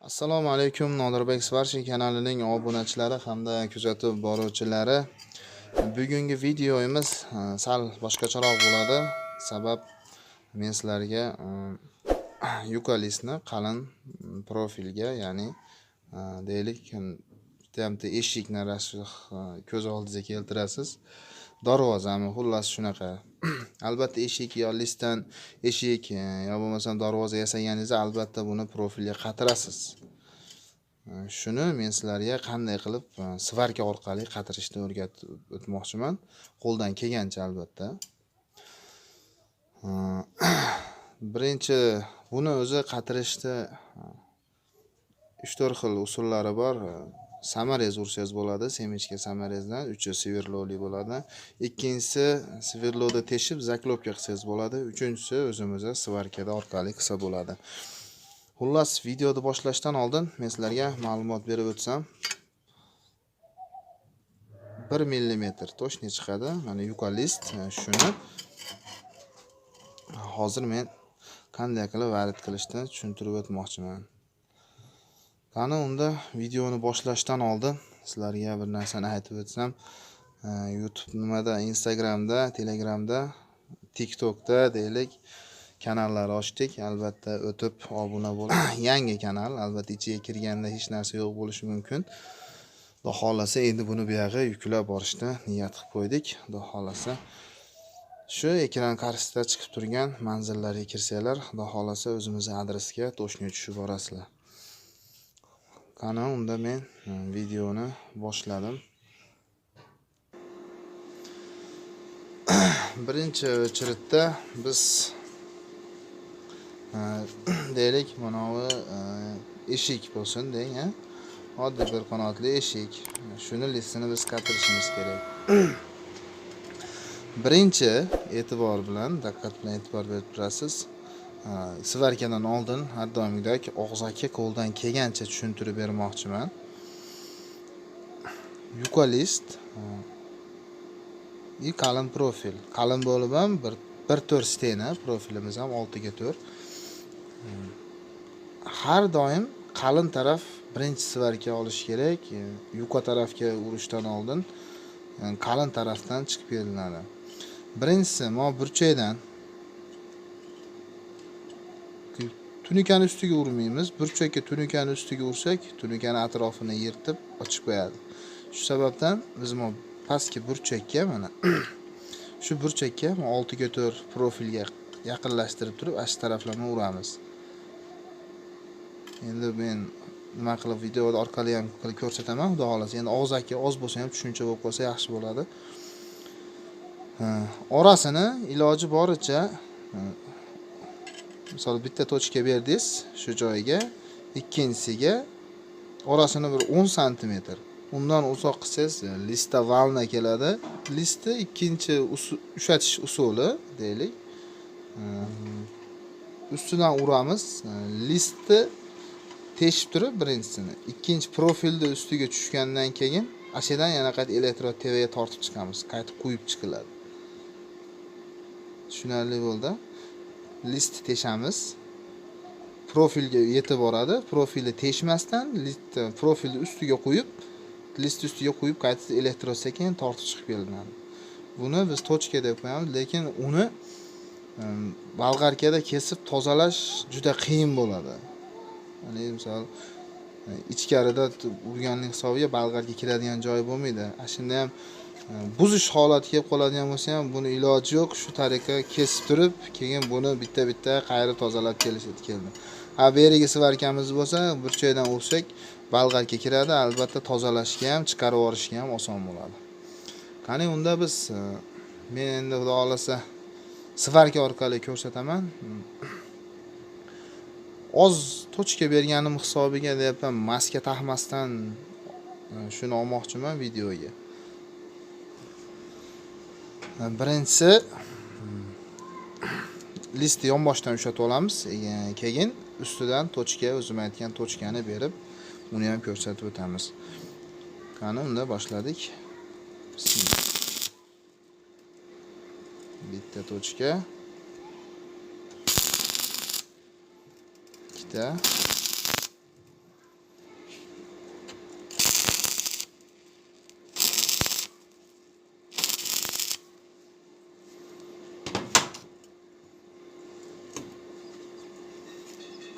Assalomu alaykum, Nodirbek Svarshi kanalining obunachilari hamda kuzatib boruvchilari. Bugungi videomiz sal boshqacharoq bo'ladi. Sabab men sizlarga yuka listni qalin profilga, ya'ni deylik, bitta eshikni ko'z oldingizga keltirasiz. Darvozami, xullas shunaqa. Albatta eshik yo listdan eshik yo bo'lmasam darvoza yasaganingizda albatta buni profilga qatirasiz. Shuni men sizlarga qanday qilib svarka orqali qatirishni o'rgatib o'tmoqchiman. Qo'ldan kelgancha albatta. Birinchi buni o'zi qatirishda 3-4 xil usullari bor. Samarez ursangiz bo'ladi, semichka samarezdan, uchi sverlovli bo'ladi. Ikkinchisi sverlovda teshib zaklopka qilsangiz bo'ladi. Uchinchisi o'zimizda svarkada orqali qilsa bo'ladi. Xullas, videoni boshlashdan oldin men sizlarga ma'lumot berib o'tsam, 1 millimetr toshni chiqadi. Mana yuka list, shuni hozir men qanday qilib varit qilishni tushuntirib o'tmoqchiman. Qani unda videoni boshlashdan oldin sizlarga bir narsani aytib o'tsam, YouTube nimada, Instagramda, Telegramda, TikTokda deylik kanallar ochdik. Albatta o'tib obuna bo'lib, yangi kanal, albatta ichiga kirganda hech narsa yo'q bo'lishi mumkin. Xudo xohlasa endi buni buyog'i yuklab borishni niyat qilib qo'ydik. Xudo xohlasa shu ekran qarshisida chiqib turgan manzillarga kirsanglar, Xudo xohlasa o'zimizning adresga toshni tushib borasizlar. Qani unda men videoni boshladim. Birinchi o'chiritda biz deylik mana bu eshik bo'lsin deng, ha? Oddiy bir qanotli eshik. Shuni listini biz qatirishimiz kerak. Birinchi e'tibor bilan, diqqat bilan e'tibor berib turasiz. Svarkadan oldin har doimgidek og'zaki qo'ldan kelgancha tushuntirib bermoqchiman. Yuka list i qalin profil. Qalin bo'lib ham 1.4 stena, profilimiz ham 6 ga 4. Har doim qalin taraf birinchi svarka olish kerak. Yuka tarafga urishdan oldin qalin tarafdan chiqib kelinadi. Birinchisi, mana burchakdan tunikani ustiga urmaymiz. Burchakka tunikani ustiga ursak, tunikani atrofini yirtib ochib qo'yadi. Shu sababdan biz mana pastki burchakka, mana shu burchakka 6 ga 4 profilga yaqinlashtirib turib, ana shu taraflarni uramiz. Endi men nima qilib video orqali ham qilib ko'rsataman, Xudo xohlasa. Endi og'zaki oz bo'lsa ham tushuncha bo'lib qolsa yaxshi bo'ladi. Orasini iloji boricha, misol bitta tochka berdingiz shu joyiga, ikkinchisiga orasini bir 10 santimetr. Undan uzoq qilsangiz listda valna keladi. Listni ikkinchi ushatish usuli deylik. Ustidan uramiz. Listni teshib turib birinchisini, ikkinchi profilni ustiga tushgandan keyin ashadan yana qayta elektrod TVga tortib chiqamiz. Qaytib quyib chiqiladi. Tushunarli bo'ldi. List teshamiz. Profilga yetib boradi. Profilni teshmasdan list profilni ustiga qo'yib, list ustiga qo'yib qayta elektrod sekin tortib chiqib kelinadi. Buni biz tochka deb qo'yamiz, lekin uni bolgarkada kesib tozalash juda qiyin bo'ladi. Ya'ni misol ichkarida urganning hisobiga bolgarka kiradigan joyi bo'lmaydi. Ana shunda ham buzish holati kelib qoladigan bo'lsa ham buni iloji yo'q. Shu tariqa kesib turib, keyin buni bitta-bitta qayirib tozalab kelishadi keldi. Ha, berigi svarkamiz bo'lsa, burchakdan ursak, bolgarka kiradi, albatta tozalashga ham, chiqarib yuborishga ham oson bo'ladi. Qani unda biz men endi Xudo xohlasa svarka orqali ko'rsataman. Oz tochka berganim hisobiga deyapman, maska taqmasdan shuni olmoqchiman videoga. Birinchisi listni yonboshdan ushatib olamiz, keyin ustidan tochka, o'zim aytgan tochkani berib, uni ham ko'rsatib o'tamiz. Qani unda boshladik. Bismillah. Bitta tochka. Ikkita.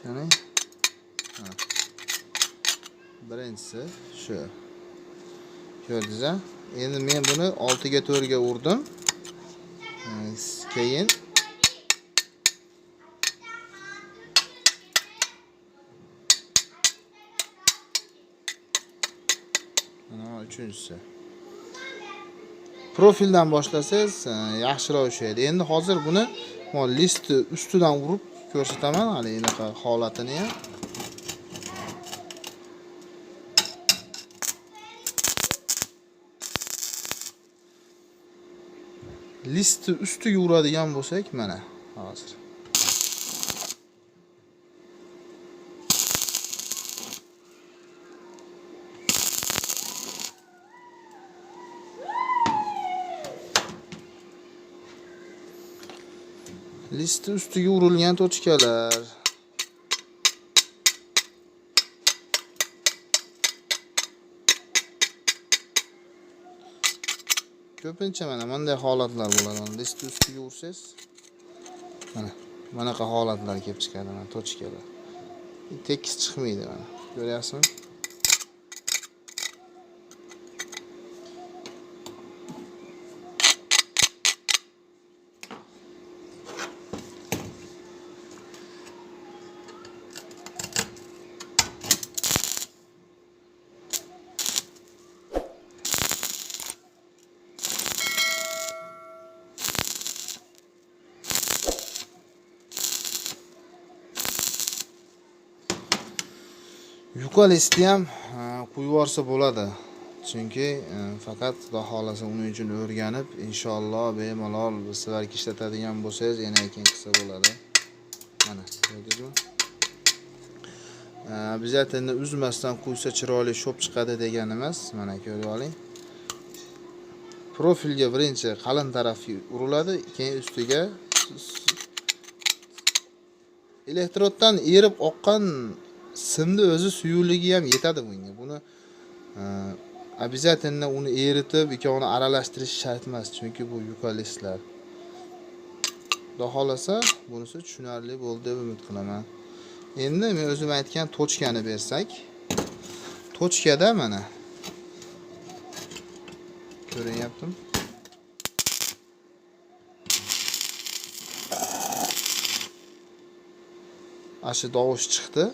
Qani? Birinchisi shu. Ko'rdingiz-a? Endi men buni 6 ga 4 ga urdim. Keyin mana uchinchisi. Profildan boshlasangiz yaxshiroq ushlaydi. Endi hozir buni listni ustidan urib ko'rsataman, hali anaqa holatini ham. Listni ustiga uradigan bo'lsak, mana hozir. Listni ustiga urilgan tochkalar. Ko'pincha mana bunday holatlar bo'ladi. Mana listni ustiga ursangiz, mana bunaqa holatlar kelib chiqadi, mana tochkalar. Tekis chiqmaydi mana. Ko'ryapsizmi? Yuqa listni ham qo'yib yuborsa bo'ladi. Chunki faqat Xudo xolasa uning uchun o'rganib, inshaalloh bemalol svarka ishlatadigan bo'lsangiz, yana keyin qilsa bo'ladi. Mana, ko'rdingizmi? Обязательно uzmasdan qo'ysa chiroyli shop chiqadi degani emas. Mana ko'rib oling. Profilga birinchi qalin tarafi uriladi, keyin ustiga elektroddan erib oqqan simni o'zi suyuqligi ham yetadi bunga. Buni обязательно uni eritib, ikkovini aralashtirish shart emas, chunki bu yuqa listlar. Xudo xolasa bunisi tushunarli bo'ldi deb umid qilaman. Endi men o'zim aytgan tochkani bersak, tochkada mana ko'rinyaptimi? Ashu tovush chiqdi.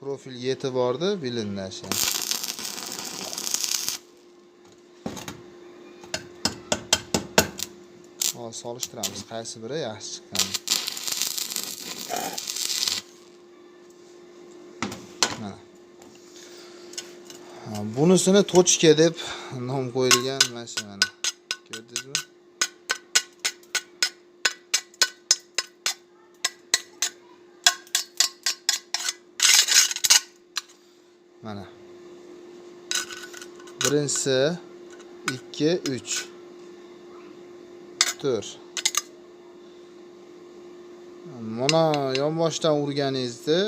Profil yetib bordi, bilindi ashu. Hozir solishtiramiz, qaysi biri yaxshi chiqqan. Mana. Bunisini tochka deb nom qo'yilgan mana shu mana. Ko'rdingizmi? Mana. Birinchisi 2 3 4. Mana yonboshdan urganingizda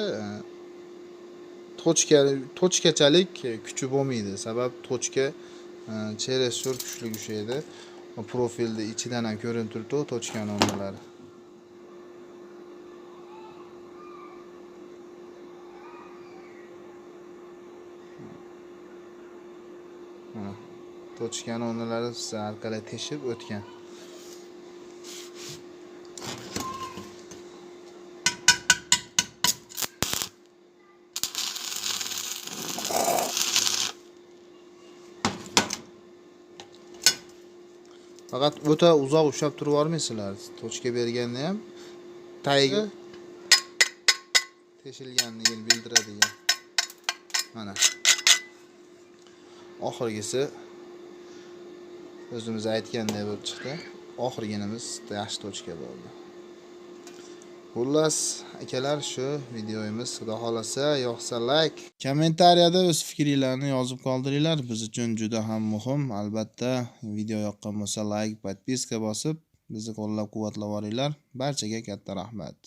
tochkachalik kuchi bo'lmaydi. Sabab tochka cheresur kuchli ushlaydi. Profilni ichidan ham ko'rinib turibdi tochkaning o'rnalari. Mana tochkaning o'rnalari orqali teshib o'tgan. Faqat o'ta uzoq ushlab turib olmaysizlar. Tochka berganda ham tagi teshilganligini bildiradigan. Mana. Oxirgisi o'zimiz aytganday bo'lib chiqdi. Oxirginimiz yaxshi tochka bo'ldi. Xullas, akalar, shu videomiz Xudo xolasa yoqsa like, kommentariyada o'z fikringizni yozib qoldiringlar. Biz uchun juda ham muhim. Albatta, video yoqqan bo'lsa like, podpiska bosib, bizni qo'llab-quvvatlab boringlar. Barchaga katta rahmat.